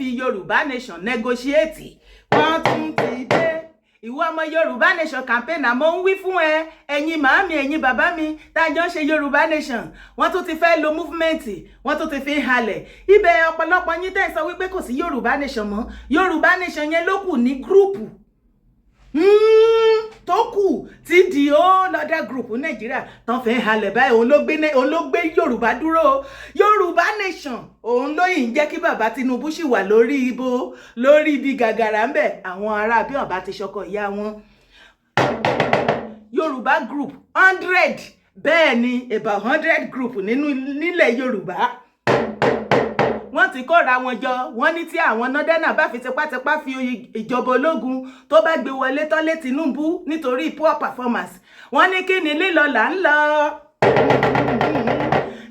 fi Yorùbá Nation negotiate, wọ́n tún ti dé. Ìwọ ọmọ Yorùbá Nation campaign, àmọ́ ń wí fún ẹ, ẹ̀yin màámi, ẹ̀yin bàbá mi tá a jọ ń ṣe Yorùbá Nation, wọ́n tún ti fẹ́ lo movement, wọ́n tún ti fi ń halẹ̀ ibẹ̀. Ọ̀pọ̀lọpọ̀ yín tẹ́ ń sọ wípé kò sí Yorùbá Nation mọ́, Yorùbá Nation yẹn ló kù ní group tó kù tí di ó lọ́dà group Nàìjíríà tán fẹ́ halẹ̀ báyìí. Òun ló gbé Yorùbá dúró. Yorùbá Nation, òun ló yìí ń jẹ́ kí bàbá Tinubu sì wà lórí ibo, lórí ibi gàgàrà ń bẹ̀. Àwọn ará bí wọn bá ti ṣọkọ ìyá wọn. Yorùbá group 100, bẹ́ẹ̀ ni, about 100 group nínú nílẹ̀ Yorùbá, wọ́n ti kóra wọn jọ. Wọ́n ní tí àwọn northerner bá fi tipátipá fi ìjọba ológun tó bá gbé wọlé tán lé Tinubu nítorí poor performance, wọ́n ní kí ni lílọ là ń lọ,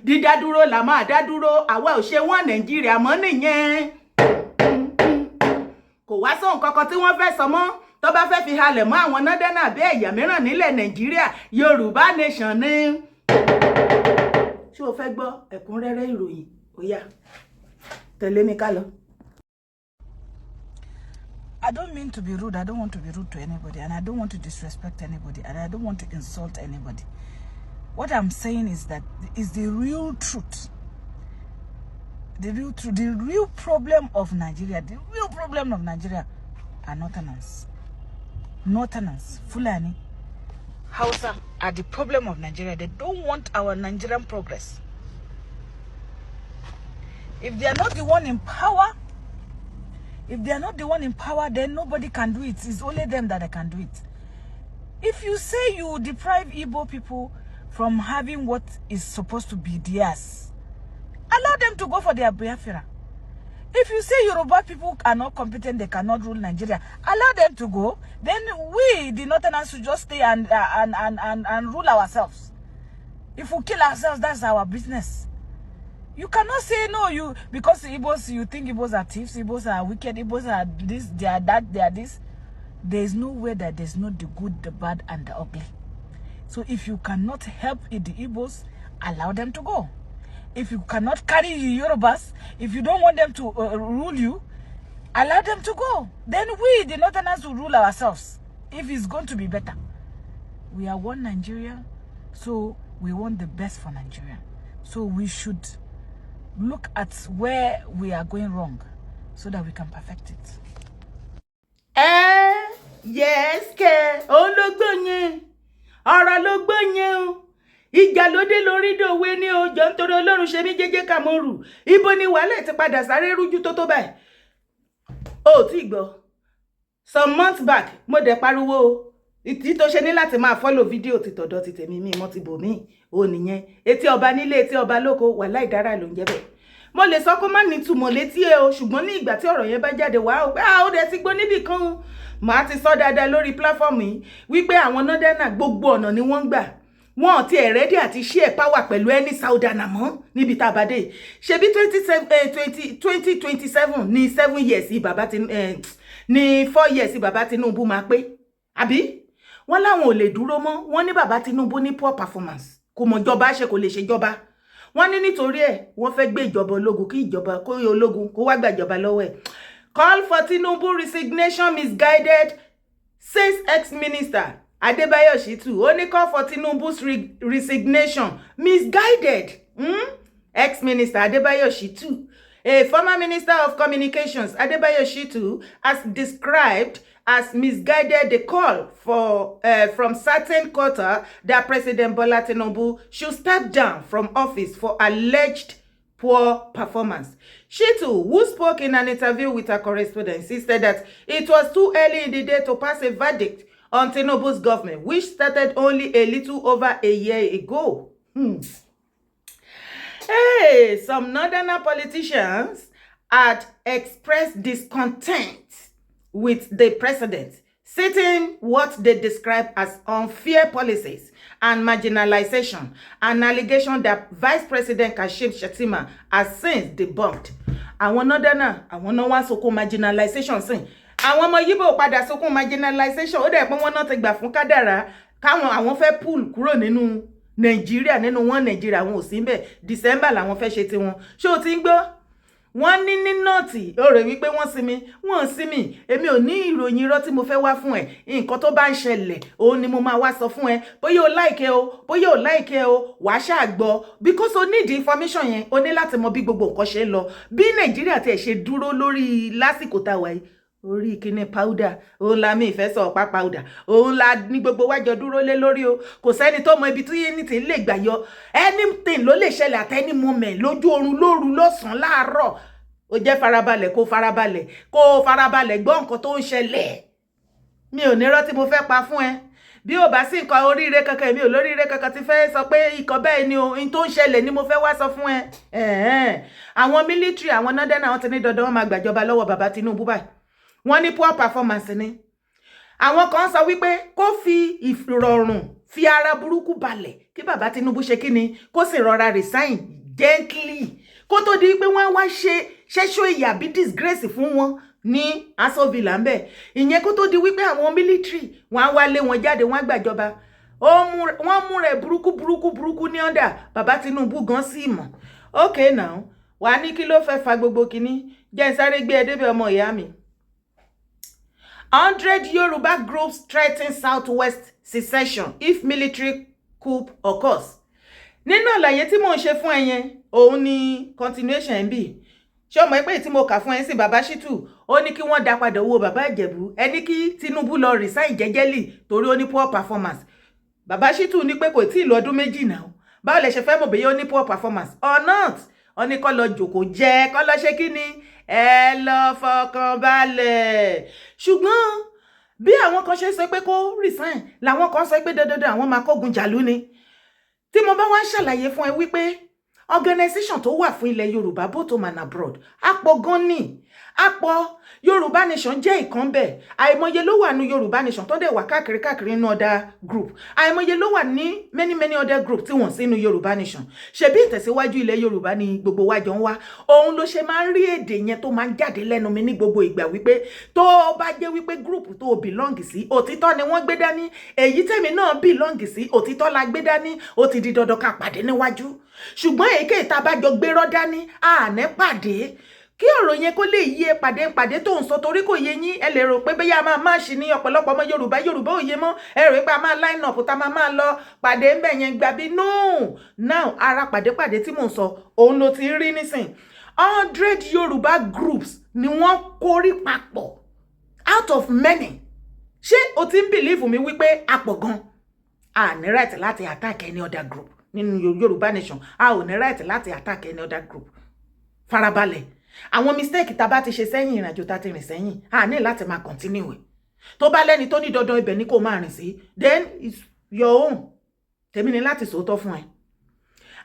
dídádúró là máa dá dúró. Àwa ò ṣe wọ́n Nàìjíríà mọ́ nìyẹn. Kò wá sóhun kankan tí wọ́n fẹ́ sọ mọ́ tó bá fẹ́ fi halẹ̀ mọ́ àwọn northerner bí ẹ̀yà mìíràn nílẹ̀ Nàìjíríà. Yorùbá Nation ni. Ṣé o fẹ́ gbọ́ ẹ̀kúnrẹ́rẹ́ ìròyìn? Ó yá, tẹ̀lé mi ká lọ. I don't mean to be rude. I don't want to be rude to anybody, and I don't want to disrespect anybody, and I don't want to insult anybody. What I'm saying is that is the real truth. The real truth, the real problem of Nigeria, the real problem of Nigeria are Northerners. Northerners, Fulani, Hausa are the problem of Nigeria. They don't want our Nigerian progress. If they are not the one in power, if they are not the one in power, then nobody can do it. It's only them that can do it. If you say you deprive Igbo people from having what is supposed to be theirs, allow them to go for their Biafra. If you say Yoruba people are not competent, they cannot rule Nigeria, allow them to go. Then we, the Northerners, should just stay and rule ourselves. If we kill ourselves, that's our business. You cannot say no, you because Igbos, you think Igbos are thieves, Igbos are wicked, Igbos are this, they are that, they are this. There is no way that there's not the good, the bad, and the ugly. So if you cannot help the Igbos, allow them to go. If you cannot carry the Yorubas, if you don't want them to rule you, allow them to go. Then we, the Northerners, will rule ourselves. If it's going to be better. We are one Nigeria, so we want the best for Nigeria. So we should look at where we are going wrong so that we can perfect it. Ẹ yes kẹ, òun ló gbọ́ yẹn, ọ̀rọ̀ ló gbọ́ yẹn o. Ìjà ló dé lórí dòwe ní ọjọ́ nítorí Ọlọ́run ṣe mí jẹ́jẹ́. Kàmọ́rù, ibo ni wàhálà ti padà sáré rújú tó tó báyìí? O ò tí ì gbọ́. Some months back, mo dẹ̀ pariwo o. Ìtí tó ṣe ní láti máa follow fídíò ti tọ̀dọ̀ ti tèmi mi mọ́ ti bò mí ò nìyẹn. Etí ọba nílé, etí ọba lóko, wàhálà ìdára ló ń jẹ́ bẹ́ẹ̀. Mo lè sọ kó má ní ìtumọ̀ létí ẹ o, ṣùgbọ́n ní ìgbà tí ọ̀rọ̀ yẹn bá jáde wá o pé ah, ó dẹ̀ ti gbọ́ níbì kan o. Màá ti sọ dáadáa lórí platform yìí wípé àwọn northerner, gbogbo ọ̀nà ni wọ́n ń gbà. Wọn ò tiẹ̀ ready àti share power pẹ̀lú ẹni southerner mọ́ níbi tá a bá dé. Ṣebí 2027 ní 7 years bàbá ti ní 4 years bàbá Tinubu máa pé, àbí? Wọ́n láwọn ò lè dúró mọ́. Wọ́n ní bàbá Tinubu ní poor performance, kò mọ̀ jọba ṣe, kò lè ṣèjọba. Wọ́n ní nítorí ẹ̀, wọ́n fẹ́ gbé ìjọba ológun, kí ìjọba kó ológun kó wá gbàjọba lọ́wọ́ ẹ̀. Call for Tinubu resignation misguided, says ex-minister Adebayo Shitu. Ó ní call for Tinubu's resignation misguided. Ex-minister Adebayo Shitu, a former minister of communications, Adebayo Shitu, has described as misguided the call for from certain quarter that President Bola Tinubu should step down from office for alleged poor performance. Shitu, who spoke in an interview with a correspondent, insisted that it was too early in the day to pass a verdict on Tinubu's government, which started only a little over a year ago. Hey, some northern politicians had expressed discontent with the president, citing what they describe as unfair policies and marginalization, an allegation that Vice President Kashim Shettima has since debunked. Àwọn northerner, àwọn náà wá sunkún marginalization sìn. Àwọn ọmọ Yíbò padà sunkún marginalization. Ó dẹ̀ pé wọ́n náà ti gbà fún kádàrá káwọn àwọn fẹ́ pull kúrò nínú Nàìjíríà, nínú wọn Nàìjíríà, àwọn ò sí níbẹ̀. December làwọn fẹ́ ṣe tiwọn. Ṣé o ti ń gbọ́? Wọ́n ní North, ó rò wípé wọ́n sinmi, wọ́n sinmi. Èmi ò ní ìròyìn irọ́ tí mo fẹ́ wá fún ẹ. Nǹkan tó bá ń ṣẹlẹ̀, òun ni mo máa wá sọ fún ẹ. Bóyá o like o, bóyá o like o, wàá ṣáà gbọ́, because o need information yẹn. O ní láti mọ bí gbogbo nǹkan ṣe ń lọ, bí Nàìjíríà tiẹ̀ ṣe dúró lórí lásìkò tá a wà yìí. Orí kíní powder òun la mi ìfẹ́ sọ, ọ̀pá powder òun la ní gbogbo wájọ dúró lé lórí o. Kò sẹ́ni tó mọ ibi tí anything lè gbà yọ. Anything ló lè ṣẹlẹ̀ at any moment, lójú oorun, lóru, lọ́sàn-án, láàárọ̀. Ó jẹ́ farabalẹ̀, kó farabalẹ̀, kó farabalẹ̀ gbọ́ nǹkan tó ń ṣẹlẹ̀. Mi ò ní rọ́ tí mo fẹ́ pa fún ẹ. Bí ò bá sí nǹkan oríire kankan, èmi ò lóríire kankan ti fẹ́ sọ pé ikọ̀ bẹ́ẹ̀ ni o. Ohun tó ń ṣẹlẹ̀ ni mo fẹ́ wá sọ fún ẹ. Àwọn military, àwọn northern, àwọn ti ní dandan, wọn máa gbàjọba lọ́wọ́ bàbá Tinubu báyìí. Wọ́n ní poor performance ni. Àwọn kan sọ wípé kó fi ìrọ̀rùn fi ara burúkú balẹ̀, kí bàbá Tinubu ṣe kí ni, kó sì rọra resign gently, kó tó di pé wọ́n wá ṣe ṣẹ́ṣọ́ ìyà bí disgrace fún wọn ní Aso Villa ńbẹ ìyẹn, kó tó di wípé àwọn military wọ́n á wá lé wọn jáde, wọ́n á gbàjọba. Wọ́n mú rẹ̀ burúkú burúkú burúkú ní ọ̀dà bàbá Tinubu gan sí mọ̀. Okay, now, wàá ní kí ló fẹ́ fa gbogbo kinní? Jẹ́ n sáré gbé ẹ débẹ̀, ọmọ ìyá mi. 100 Yoruba groups threaten Southwest secession if military coup occurs. Nínú àlàyé tí mò ń ṣe fún ẹ yẹn, òun ni continuation ń bì. Ṣé o mọ̀ pé tí mo kà fún ẹ sí, bàbá Ṣítù ó ní kí wọ́n dá padà owó bàbá Ìjẹ̀bú, ẹ ní kí Tinubu lọ resign jẹ́jẹ́lì torí ó ní poor performance. Bàbá Ṣítù ní pé kò tí ì lọ ọdún 2 náà, báwo lẹ ṣe fẹ́ mọ̀ bóyá ó ní poor performance or not? Ó ní kó lọ jòkó jẹ́, kó lọ ṣe kí ni, ẹ lọ fọkàn balẹ̀. Ṣùgbọ́n bí àwọn kan ṣe sọ pé kó resign, làwọn kan sọ pé dandandan àwọn máa kógun jàlú ni. Tí mo bá wá ń ṣàlàyé fún ẹ wípé organisation tó wà fún ilẹ̀ Yorùbá, both home and abroad, àpọ̀ gan ni àpọ̀. Yorùbá Nation jẹ́ ìkan bẹ́ẹ̀. Àìmọye ló wà ní Yorùbá Nation tó dẹ̀ wà káàkiri káàkiri nínú other group. Àìmọye ló wà ní many many other group tí wọ́n sínú Yorùbá Nation. Ṣebí ìtẹ̀síwájú ilẹ̀ Yorùbá ni gbogbo wa jọ ń wá. Òun ló ṣe máa ń rí èdè yẹn tó máa ń jáde lẹ́nu mi ní gbogbo ìgbà wípé tó bá jẹ́ wípé group tó o belong sí, òtítọ́ ni wọ́n gbé dání, èyí tèmi náà belong sí, òtítọ́ la gbé dání, ó ti di dandan ká pàdé níwájú. Ṣùgbọ́n èyíkéyìí tá a bá jọ gbérọ́ dání, àní pàdé. Kí ọ̀rọ̀ yẹn kó lè yí ẹ, pàdé pàdé tó ń sọ, torí kò yé yín. Ẹ lè rò pé bóyá a máa máa ṣì ní ọ̀pọ̀lọpọ̀ ọmọ Yorùbá, Yorùbá ò yé mọ́. Ẹ rò pé a máa line up tá a máa máa lọ pàdé ńbẹ̀ yẹn gbà bí. No, now, ara pàdé pàdé tí mò ń sọ, òun ló ti rí nísìn. 100 Yorùbá groups ni wọ́n kórí papọ̀ out of many. Ṣé o ti ń believe mi wípé a pọ̀ gan? A ní right láti attack any other group nínú Yorùbá Nation. A ò ní right láti attack any other group. Farabalẹ̀. Àwọn mistake tá a bá ti ṣe sẹ́yìn, ìrìnàjò tá a ti rìn sẹ́yìn, a ní láti máa continue ẹ̀. Tó bá lẹ́ni tó ní dandan ibẹ̀ ni kó máa rìn sí, then it's your own. Tèmi ni láti sòótọ́ fún ẹ.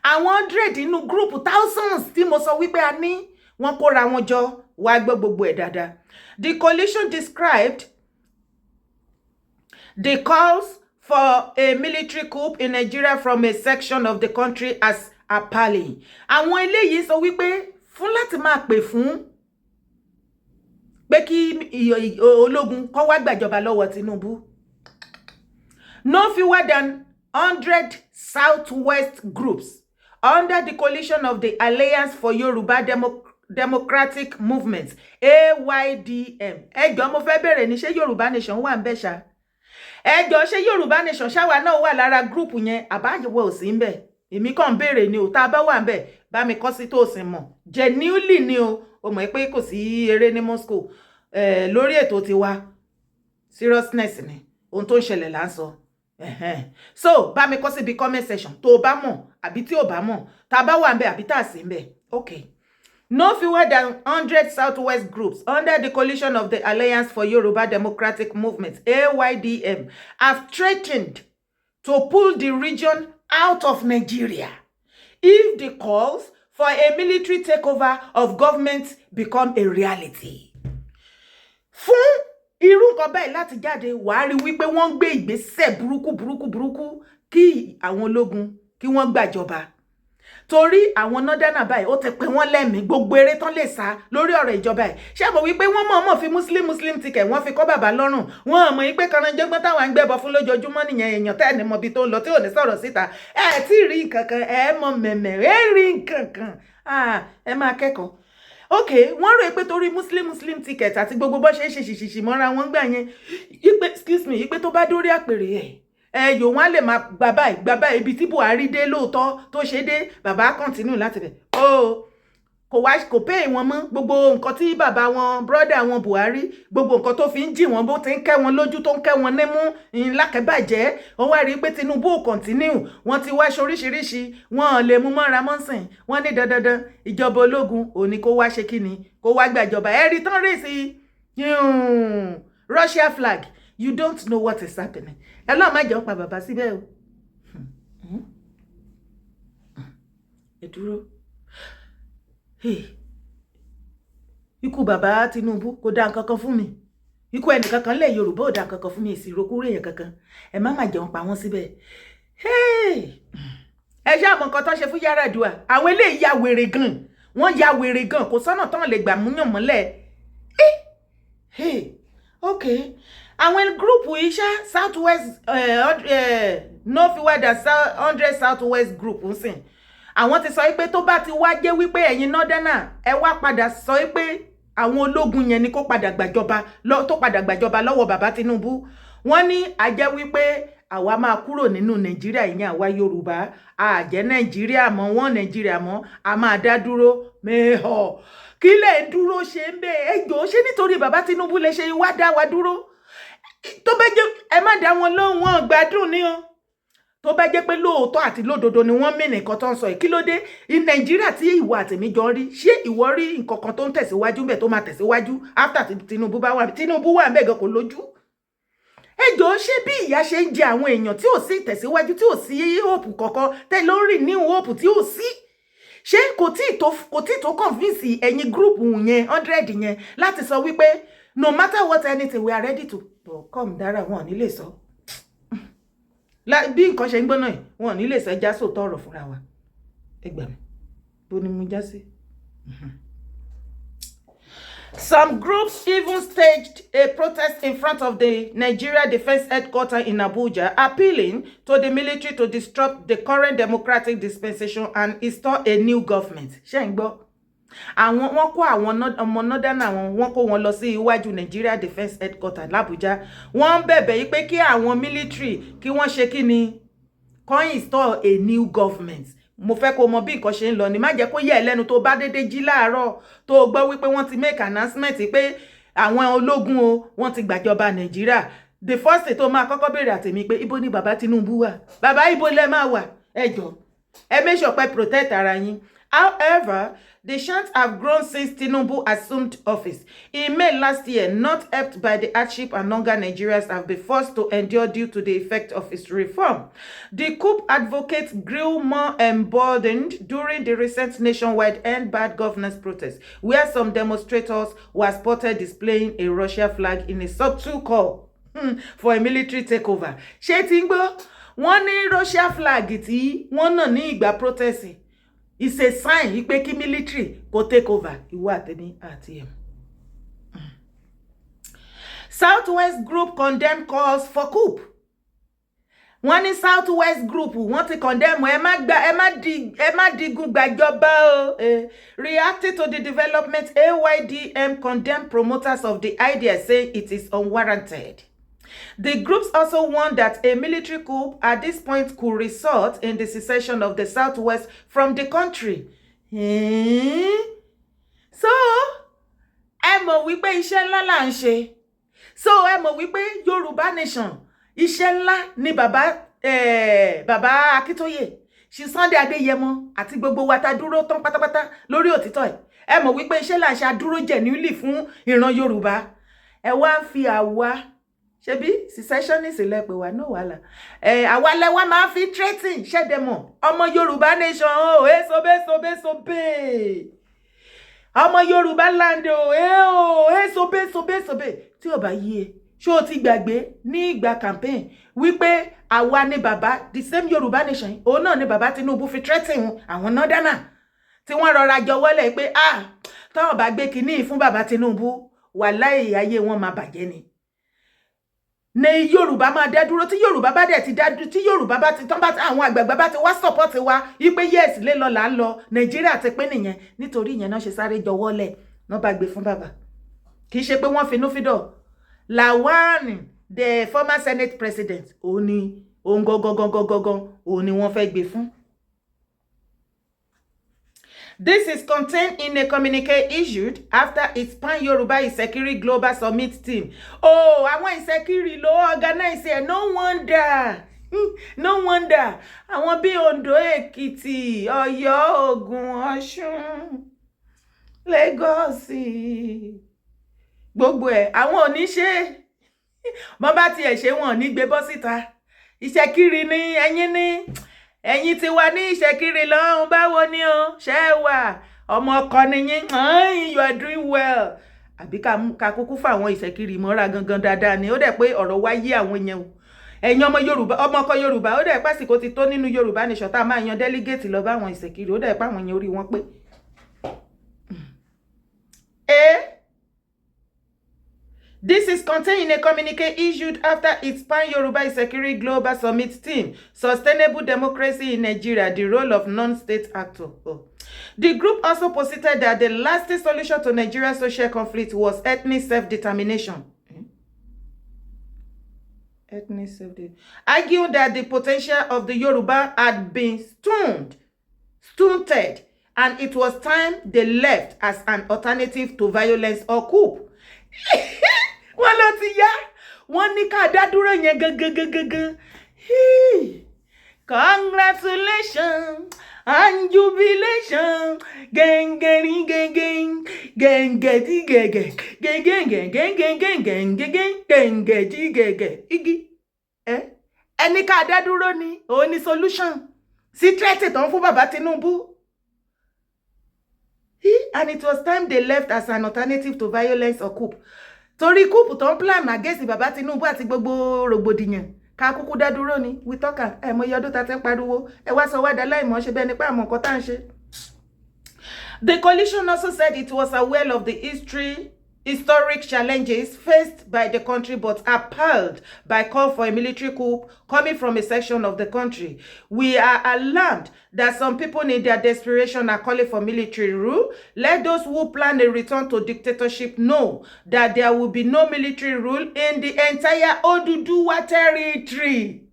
Àwọn 100 inú group thousands tí mo sọ wípé a ní, wọ́n kóra wọn jọ. Wá gbọ́ gbogbo ẹ̀ dáadáa. The coalition described the calls for a military coup in Nigeria from a section of the country as appalling. Àwọn eléyìí sọ wípé fún láti máa pè fún pé kí ológun kó wá gbàjọba lọ́wọ́ Tinubu. No fewer than 100 Southwest groups under the coalition of the Alliance for Yoruba Democratic Movement, AYDM. Ẹ jọ̀ọ́, mo fẹ́ bẹ̀rẹ̀ ní, ṣé Yorùbá Nation wà ń bẹ̀ ṣá? Ẹ jọ̀ọ́, ṣé Yorùbá Nation ṣáwa náà wà lára group yẹn, àbáyẹ̀wò ò sí ń bẹ̀? Èmi kàn ń béèrè ni o. Tá a bá wà ń bẹ̀, bá mi kọ́ sí tó o sì mọ̀ genuinely ni o. O mọ̀ pé kò sí eré ní Moscow lórí ètò tiwa. Seriousness ni ohun tó ń ṣẹlẹ̀ là ń sọ. So bá mi kọ síbi comment section tó o bá mọ̀ àbí tí o bá mọ̀, tá a bá wà ń bẹ̀ àbí tá a sì ń bẹ̀. Okay. No fewer than 100 Southwest groups under the coalition of the Alliance for Yoruba Democratic Movement, AYDM, have threatened to pull the region out of Nigeria if the calls for a military takeover of government become a reality. Fún irú nǹkan báyìí láti jáde, wàá rí wípé wọ́n ń gbé ìgbésẹ̀ burúkú burúkú burúkú kí àwọn ológun kí wọ́n gbàjọba, torí àwọn northerner báyìí, ó ti pín wọ́n lẹ́mìí. Gbogbo eré tán lè sá lórí ọ̀rọ̀ ìjọba ẹ̀, ṣé mo wípé wọ́n mọ̀ọ́mọ̀ fi Muslim Muslim ticket, wọ́n fi kọ́ bàbá lọ́rùn. Wọ́n mọ̀ wípé kanranjẹ́gbọ́n táwọn ń gbẹ́bọ fún lójoojúmọ́ nìyẹn. Èèyàn tẹ́ ẹ̀ ní mọbi tó ń lọ, tí ò ní sọ̀rọ̀ síta, ẹ tí ì rí nǹkan kan, ẹ mọ mẹ̀mẹ̀, ẹ rí nǹkan kan, ẹ máa kẹ́kọ̀ọ́. Ok, wọ́n rò pé torí Muslim Muslim ticket àti gbogbo bó ṣe ń ṣe ṣìṣìṣì mọ́ra wọn gbà yẹn, ipe, excuse me, ipe tó bá dórí àpèrè ẹ̀ ẹ yòó, wọn á lè máa gbà báyìí, gbà báyìí. Ibi tí Buhari dé lóòótọ́ tó ṣe dé, bàbá continue láti bẹ̀ ó kò wá kò pé wọn mọ́. Gbogbo nǹkan tí bàbá wọn, brother wọn Buhari, gbogbo nǹkan tó fi ń jì wọ́n, bó ti ń kẹ́ wọn lójú, tó ń kẹ́ wọn nímú ńlákẹ́bàjẹ́, ó wá rí i pé Tinubu ò continue. Wọ́n ti wá ṣoríṣiríṣi, wọn ò lè mú mọ́ra mọ́sìn. Wọ́n ní dandandan, ìjọba ológun òní kó wá ṣe kíni, kó wá gbàjọba. Ẹ rí tán rí sí Russia flag. You don't know what is happening. Ẹ lọ́ọ́ má jẹ́ ó pa bàbá síbẹ̀ o. Ẹ dúró. Ikú bàbá Tinubu kò dá nǹkan kan fún mi. Ikú ẹnìkankan lẹ̀ Yorùbá ò dá nǹkan kan fún mi. Èsì ìrókúrò èèyàn kankan, ẹ má má jẹun pa wọ́n síbẹ̀. Ẹ ṣáà mọ nǹkan tó ṣe fún Yar'Adua. Àwọn eléyìí ya wèrè gan, wọ́n ya wèrè gan. Kò sọ́nà tán lè gbà múyàn mọ́lẹ̀. Ok, àwọn group iṣẹ́ South West, no fewer than 100 South West group ń sìn. Àwọn ti sọ pé tó bá ti wá jẹ́ wípé ẹ̀yin northerner, ẹ wá padà sọ pé àwọn ológun yẹn ni kó padà gbàjọba, tó padà gbàjọba lọ́wọ́ bàbá Tinubu, wọ́n ní a jẹ́ wípé àwa máa kúrò nínú Nàìjíríà. Ìyẹn àwa Yorùbá, àjẹ́ Nàìjíríà mọ́ wọ́n, Nàìjíríà mọ́, a máa dá dúró mẹ́họ̀. Kí lè dúró ṣe ń bẹ́ẹ̀? Ẹ jọ̀ọ́, ṣé nítorí bàbá Tinubu lè ṣe wá dá wa dúró? Tó bá jẹ́ ẹ má dá wọn lóhùn, wọn gbádùn ni o. Tó bá jẹ́ pé lóòótọ́ àti lódodo ni wọ́n mìíràn nǹkan tó ń sọ yìí, kí ló dé ní Nàìjíríà tí ìwọ àtẹ̀mí jọ ń rí? Ṣé ìwọ rí nǹkan kan tó ń tẹ̀síwájú ńbẹ̀, tó máa tẹ̀síwájú after tí Tinubu bá wà? Tinubu wà ńbẹ̀ gan, kò lójú. Ẹ jọ̀ọ́, ṣé bí ìyà ṣe ń jẹ àwọn èèyàn, tí ò sí ìtẹ̀síwájú, tí ò sí hope kankan, tẹ́ ló ń rìn ní hope tí ò sí, ṣé kò tí tó convince ẹ̀yin group yẹn, 100 yẹn, láti sọ wípé no matter what, anything, we are ready to come dára? Wọn ò ní lè sọ bí nǹkan ṣe ń gbóná yìí, wọn ò ní lè sọ. Ẹja sòótọ́ ọ̀rọ̀ fúnra wa. Ẹ gbà mí, bó ni mo já sí. Some groups even staged a protest in front of the Nigeria Defense Headquarters in Abuja, appealing to the military to disrupt the current democratic dispensation and install a new government. Ṣé ń gbọ́? Àwọn wọ́n kó àwọn ọmọ northern, àwọn wọ́n kó wọn lọ sí iwájú Nigeria Defense Headquarters l'Abuja. Wọ́n ń bẹ̀bẹ̀ yìí pé kí àwọn military, kí wọ́n ṣe kí ni, kó install a new government. Mo fẹ́ kó mọ bí nǹkan ṣe ń lọ ni. Má jẹ́ kó yẹ ẹ́ lẹ́nu tó bá dédé jí láàárọ̀, tó gbọ́ wípé wọ́n ti make announcement pé àwọn ológun o, wọ́n ti gbàjọba Nàìjíríà. The first thing tó máa kọ́kọ́ béèrè àtẹ̀mí pé, ibo ni bàbá Tinubu wà? Bàbá, ibo lẹ máa wà? Ẹ jọ, ẹ make sure pé protect ara yín. However, the chants have grown since Tinubu assumed office in May last year, not helped by the hardship and hunger Nigerians have been forced to endure due to the effect of his reform. The coup advocates grew more emboldened during the recent nationwide End Bad Governance protest, where some demonstrators were spotted displaying a Russia flag in a subtle call for a military takeover. Ṣé tí ń gbọ́? Wọ́n ní Russia flag tí wọ́n nà ní ìgbà protest is a sign yìí pé kí military kó take over. Ìwọ àtẹ̀mí àti ẹ̀. Southwest Group condemn calls for coup. Wọ́n ní Southwest Group, wọ́n ti condemn, ẹ má gba, ẹ má digun gbàjọba o. Reacting to the development, AYDM condemned promoters of the idea, saying it is unwarranted. The groups also warned that a military coup at this point could result in the secession of the Southwest from the country. Eh? So, ẹ mọ̀ wípé iṣẹ́ ńlá là ń ṣe. So, ẹ mọ̀ wípé Yorùbá Nation, iṣẹ́ ńlá ni bàbá, bàbá Akíntóyè ṣe, Sunday Adéyẹmọ àti gbogbo wa ta dúró tán pátápátá lórí òtítọ́ ẹ̀. Ẹ mọ̀ wípé iṣẹ́ là ń ṣe, adúró jẹ̀nílì fún ìran Yorùbá. Ẹ wá ń fi àwa, ṣebí secessionist lẹ pè wá, no wàhálà. Ẹ àwa lẹwa máa fi threatening ṣẹdẹmọ ọmọ Yorùbá Nation o. Èso bẹ́ẹ̀ so bẹ́ẹ̀, ọmọ Yorùbá land o, ẹ o, èso bẹ́ẹ̀ so bẹ́ẹ̀ so bẹ́ẹ̀. Tí ò bá yí ẹ, ṣé o ti gbàgbé ní ìgbà campaign wípé àwa ni bàbá, the same Yorùbá Nation, òun náà ni bàbá Tinubu fi threatening àwọn northerner, tí wọ́n rọra jọwọ́lẹ̀ pé, ah, táwọn bá gbé kinní fún bàbá Tinubu, wàláhì, ayé wọn máa bàjẹ́ ni. Ní Yorùbá máa dá dúró. Tí Yorùbá bá dẹ̀ ti dá dúró, tí Yorùbá bá ti tán, bá àwọn àgbààgbà bá ti wá support wa wípé yes, lé lọ là ń lọ, Nàìjíríà ti pín nìyẹn. Nítorí ìyẹn náà ṣe sáré jọwọ́lẹ̀ náà bá gbé fún bàbá. Kì í ṣe pé wọ́n finúfídọ̀. Lawan, the former Senate president, òun ni òun gangan gangan gangan, òun ni wọ́n fẹ́ gbé fún. This is contained in a communique issued after its Pan-Yoruba Itsekiri Global Summit team. Oh, àwọn Ìṣẹ̀kiri ló organize ẹ̀. No wonder. No wonder. Àwọn bíi Ondo, Èkìtì, Ọ̀yọ́, Ògùn, Ọ̀ṣun, Lagos, gbogbo ẹ̀, àwọn ò ní ṣe. Bọ́n bá tiẹ̀ ṣe, wọn ò ní gbé bọ́ síta. Ìṣẹ̀kiri ní ẹ̀yin, ní ẹ̀yin ti wà ní Ìṣẹ̀kiri lọ́hùn. Báwo ni o ṣe é wà? Ọmọ ọkọ ni yín. You are doing well. Àbí ká kúkú fáwọn Ìṣẹ̀kiri mọ́ra gangan dáadáa ni. Ó dẹ̀ pé ọ̀rọ̀ wá yé àwọn yẹn o. Ẹ̀yin ọmọ Yorùbá, ọmọ ọkọ Yorùbá, ó dẹ̀ pásìkò ti tó nínú Yorùbá Nation tá a máa yan delegate lọ bá àwọn Ìṣẹ̀kiri. Ó dẹ̀ pé àwọn yẹn, orí wọn pé. Eh? This is contained in a communique issued after its Pan-Yoruba Itsekiri Global Summit team, "Sustainable Democracy in Nigeria, the Role of Non-State Actor." Oh. The group also posited that the lasting solution to Nigeria's social conflict was ethnic self-determination. Ethnic self-determination. Arguing that the potential of the Yoruba had been stunted, and it was time they left as an alternative to violence or coup. Wọ́n ló ti yá, wọ́n ní ká dá dúró yẹn gangan gangan gan. Congratulations and jubilation, gẹ́ngẹ́rí gẹ́ngẹ́ gẹ́ngẹ́dí gẹ́gẹ́ gẹ́ngẹ́ngẹ́ngẹ́ngẹ́ngẹ́ngẹ́ gẹ́ngẹ́dí gẹ́gẹ́ igi. Ẹni ká dá dúró ni òun ni solution sí threat tó ń fún bàbá Tinubu. And it was time they left as an alternative to violence or coup, torí coup tó ń plan against bàbá Tinubu àti gbogbo rògbòdìyàn. Ká kúkú dá dúró ni. We talk am. Ẹ mọ iye ọdún tá a ti ń pariwo. Ẹ wá sọ wá dá láìmọ̀ ṣe bẹ́ẹ̀ nípa àmọ́ nǹkan tá à ń ṣe. The coalition also said it was aware of the historic challenges faced by the country but appalled by call for a military coup coming from a section of the country. "We are alarmed that some people in their desperation are calling for military rule. Let those who plan a return to dictatorship know that there will be no military rule in the entire Oduduwa territory."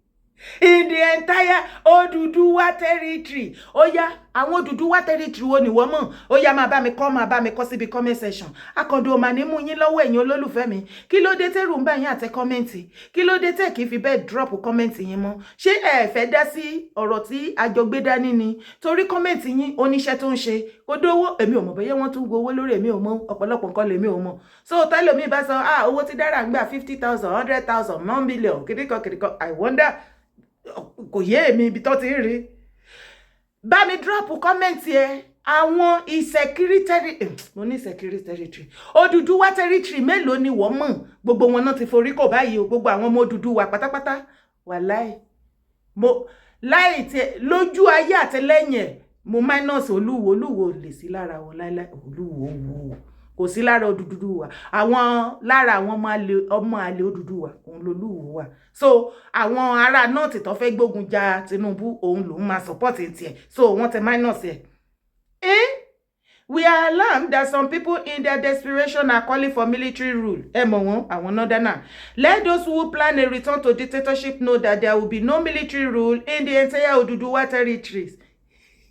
In the entire Oduduwa territory. Ó yá, àwọn Oduduwa territory wo ni wọ́n mọ̀? Ó yá, máa bá mi kọ́, máa bá mi kọ́ síbi comment section. Akọ̀dọ̀ ò mà ní mú yín lọ́wọ́. Ẹ̀yin olólùfẹ́ mi, kí ló dé tẹ́rù ń bá yín àtẹ comment? Kí ló dé tẹ́ kì í fi bẹ́ẹ̀ drop comment yín mọ́? Ṣé ẹ fẹ́ dá sí ọ̀rọ̀ tí a jọ gbé dání ni? Torí comment yín, oníṣẹ́ tó ń ṣe kó dówó. Èmi ò mọ̀ bóyá wọ́n tún gbowó lórí. Èmi ò mọ̀, ọ̀pọ̀lọpọ̀ nǹkan lèmi ò mọ̀. So tẹ́lòmíì bá sọ, ah, owó tí Dára ń gbà, 50,000, 100,000, 1 million, kìdíkan kìdíkan, I wonder, kò yé èmi ibi tó ti ń rí. Bá mi drop comment ẹ. Àwọn Ìṣẹ̀kiri territory, mo ní Ìṣẹ̀kiri territory, Odùduwà territory mélòó ni wọ́n mọ̀? Gbogbo wọn náà ti forí kò báyìí o. Gbogbo àwọn ọmọ Odùduwà pátápátá, wàláì, mo láì tiẹ̀ lójú ayé àtẹlẹ́yìn ẹ̀, mo minus Olúwo. Olúwo lè sí lára wọn láíláí. Olúwo wò kò sí lára Odùduwà. Àwọn lára àwọn ọmọ àlè Odùduwà, òun lolúwo wà. So àwọn ará North tó fẹ́ gbógun ja Tinubu, òun lòún máa support tiẹ̀. So wọ́n ti minus ẹ̀. Eh? "We are alarmed that some people in their desperation are calling for military rule." Ẹ mọ̀ wọ́n, àwọn northerner. "Let those who plan a return to dictatorship know that there will be no military rule in the entire Oduduwa territories.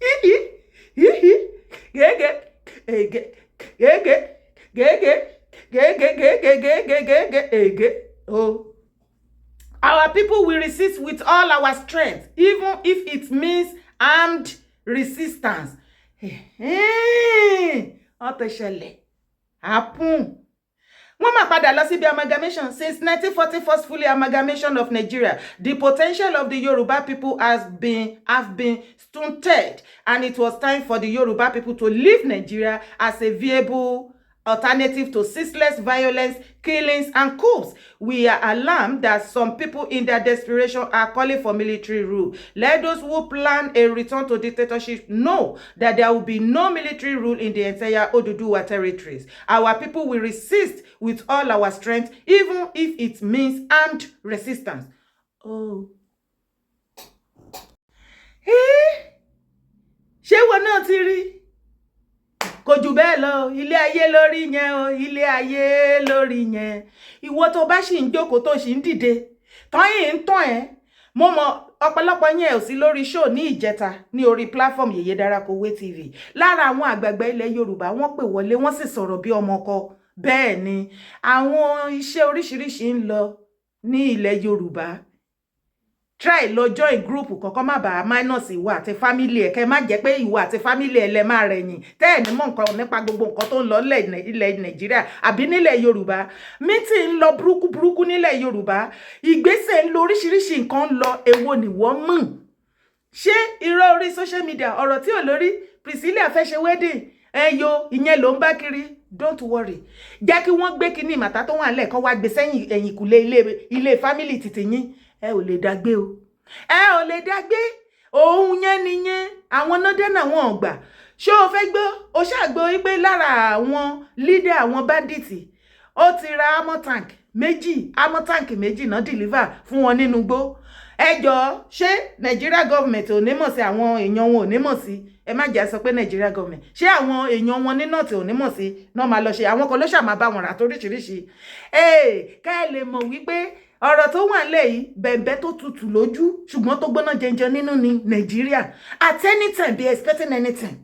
Gẹ́gẹ́ gẹ́gẹ́ gẹ́gẹ́ gẹ́gẹ́ gẹ́gẹ́ gẹ́gẹ́ gẹ́gẹ́ gẹ́gẹ́ o. "Our people will resist with all our strength, even if it means armed resistance." Ó ti ṣẹlẹ̀ happen. Wọ́n máa padà lọ síbi amalgamation. Since 1940 forcefully amalgamation of Nigeria, the potential of the Yoruba people has been have been stunted, and it was time for the Yoruba people to leave Nigeria as a viable alternative to ceaseless violence, killings, and coups. We are alarmed that some people in their desperation are calling for military rule. Let those who plan a return to dictatorship know that there will be no military rule in the entire Oduduwa territories. Our people will resist with all our strength, even if it means armed resistance. Oh. Eh? Ṣé wọn náà ti rí? Kò jù bẹ́ẹ̀ lọ. Ilé ayé lórí yẹn o, ilé ayé lórí yẹn. Ìwọ tó bá sì ń jókòó, tó sì ń dìde tọ́yìn ń tàn ẹ́, mo mọ ọ̀pọ̀lọpọ̀ yẹn ò sí lórí show ní ìjẹta ní orí platform Yèyé Dárakowé TV. Lára àwọn àgbààgbà ilẹ̀ Yorùbá, wọ́n pè wọlé, wọ́n sì sọ̀rọ̀ bí ọmọ ọkọ. Bẹ́ẹ̀ ni àwọn iṣẹ́ oríṣiríṣi ń lọ ní ilẹ̀ Yorùbá. Try lọ join group kọ̀ọ̀kan, má bàa minus ìwọ àti family ẹ̀, kẹ́ má jẹ́ pé ìwọ àti family ẹ̀ lẹ máa rẹ̀yìn tẹ́ ẹ̀ ní mọ̀ nǹkan nípa gbogbo nǹkan tó ń lọ ilẹ̀ Nàìjíríà àbí nílẹ̀ Yorùbá. Meeting ń lọ burúkú burúkú nílẹ̀ Yorùbá, ìgbésẹ̀ ń lọ, oríṣiríṣi nǹkan ń lọ. Èwo nìwọ mọ̀? Ṣé irọ́ orí social media, ọ̀rọ̀ tí ò lórí, Priscilla fẹ́ ṣe wedding ẹyọ, ìyẹn ló ń bá kiri? Don't worry, jẹ́ kí wọ́n gbé kinní màtá tó wà nílẹ̀ kọ́ wá gbé sẹ́yìn ẹ̀yìnkùlé ilé ilé family títí yín. Ẹ ò lè dágbé o, ẹ ò lè dágbé. Òun yẹn nìyẹn. Àwọn nọ́dẹ́nà wọn ò gbà. Ṣé o fẹ́ gbọ́? O ṣàgbọ́ wípé lára àwọn leader àwọn bandits, ó ti ra armor tank méjì. Armor tank méjì náà deliver fún wọn nínú igbó. Ẹ jọ̀ọ́, ṣé Nigeria government ò ní mọ̀ sí? Àwọn èèyàn wọn ò ní mọ̀ sí? Ẹ má jẹ́ sọ pé Nigeria government, ṣé àwọn èèyàn wọn ní north ò ní mọ̀ sí náà máa lọ ṣe? Àwọn kan ló ṣàmà bá wọn rà toríṣiríṣi. Ee, ká ẹ lè mọ̀ wípé ọ̀rọ̀ tó wà nílẹ̀ yìí, bẹ̀m̀bẹ́ tó tutù lójú ṣùgbọ́n tó gbóná jẹjẹ nínú ní Nàìjíríà. At any time, be expecting anything.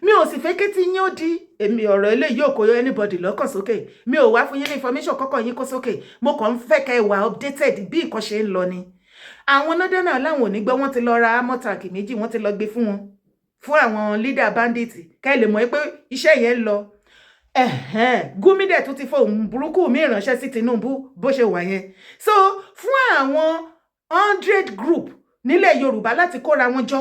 Mi ò sì fẹ́ kí tí yín ó di èmi. Ọ̀rọ̀ eléyìí ò kó anybody lọ́kàn sókè. Mi ò wá fún yín ní information kọ́kọ́ yín kó sókè. Mo kàn ń fẹ́ kẹ́ ẹ wà updated bí nǹkan ṣe ń lọ ni. Àwọn nọ́dẹ́nà láwọn ò ní gbọ́. Wọ́n ti lọ ra armor tank méjì, wọ́n ti lọ gbé fún wọn, fún àwọn leader bandit. Kẹ́ ẹ lè mọ̀ pé iṣẹ́ yẹn ń lọ. Gumi dẹ̀ tún ti fohùn burúkú mi ránṣẹ́ sí Tinubu bó ṣe wà yẹn. So fún àwọn 100 group nílẹ̀ Yorùbá láti kóra wọn jọ,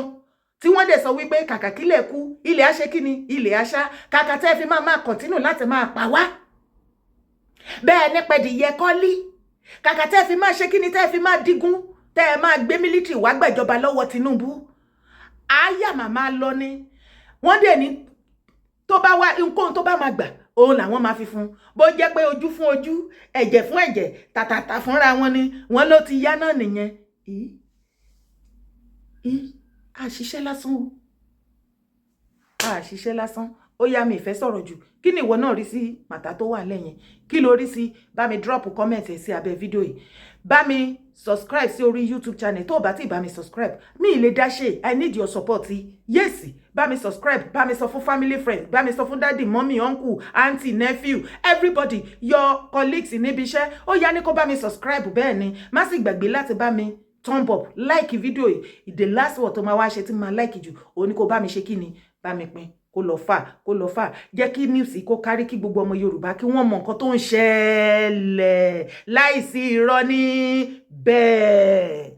tí wọ́n dẹ̀ sọ wípé kàkà kílẹ̀ kú, ilẹ̀ á ṣe kíni, ilẹ̀ á ṣá. Kàkà tẹ́ fi máa máa continue láti máa pa wá bẹ́ẹ̀ ní pẹ̀dìyẹ kọ́lí, kàkà tẹ́ fi máa ṣe kíni, tẹ́ fi máa dígún, tẹ́ ẹ máa gbé military wá gbàjọba lọ́wọ́ Tinubu, àyà màmá lọ ni. Wọ́n dẹ̀ ní tó bá wá nǹkan tó bá máa gbà, òun làwọn máa fi fún. Bó jẹ́ pé ojú fún ojú, ẹ̀jẹ̀ fún ẹ̀jẹ̀, tàtàtà fúnra wọn ni wọ́n ló ti yá náà nìyẹn. Àṣìṣe lásán o, àṣìṣe lásán. Ó yá, mi ìfẹ́ sọ̀rọ̀ jù. Kí ni ìwọ náà rí sí matter tó wà lẹ́yìn? Kí ló rí sí? Bá mi drop comment ẹ̀ sí abẹ́ fídíò yìí. Bá mi subscribe sí orí YouTube channel. Tó o bá ti bá mi subscribe, mi ì lè dá ṣe. I need your support. Yes, bá mi subscribe, bá mi sọ fún family, friends, bá mi sọ fún daddy, mommy, uncle, aunty, nephew, everybody, your colleagues níbi iṣẹ́. Ó yá, ní kó bá mi subscribe. Bẹ́ẹ̀ ni, má sì gbàgbé láti bá mi thumb up, like fídíò yìí. The last word tó máa wá ṣe tí máa like jù, òun ni kó bá mi ṣe kí ni, bá mi pín kó lọ fà, kó lọ fà. Jẹ́ kí news kó kárí, kí gbogbo ọmọ Yorùbá kí wọ́n mọ nǹkan tó ń ṣẹlẹ̀ láìsí irọ́ ní bẹ́ẹ̀.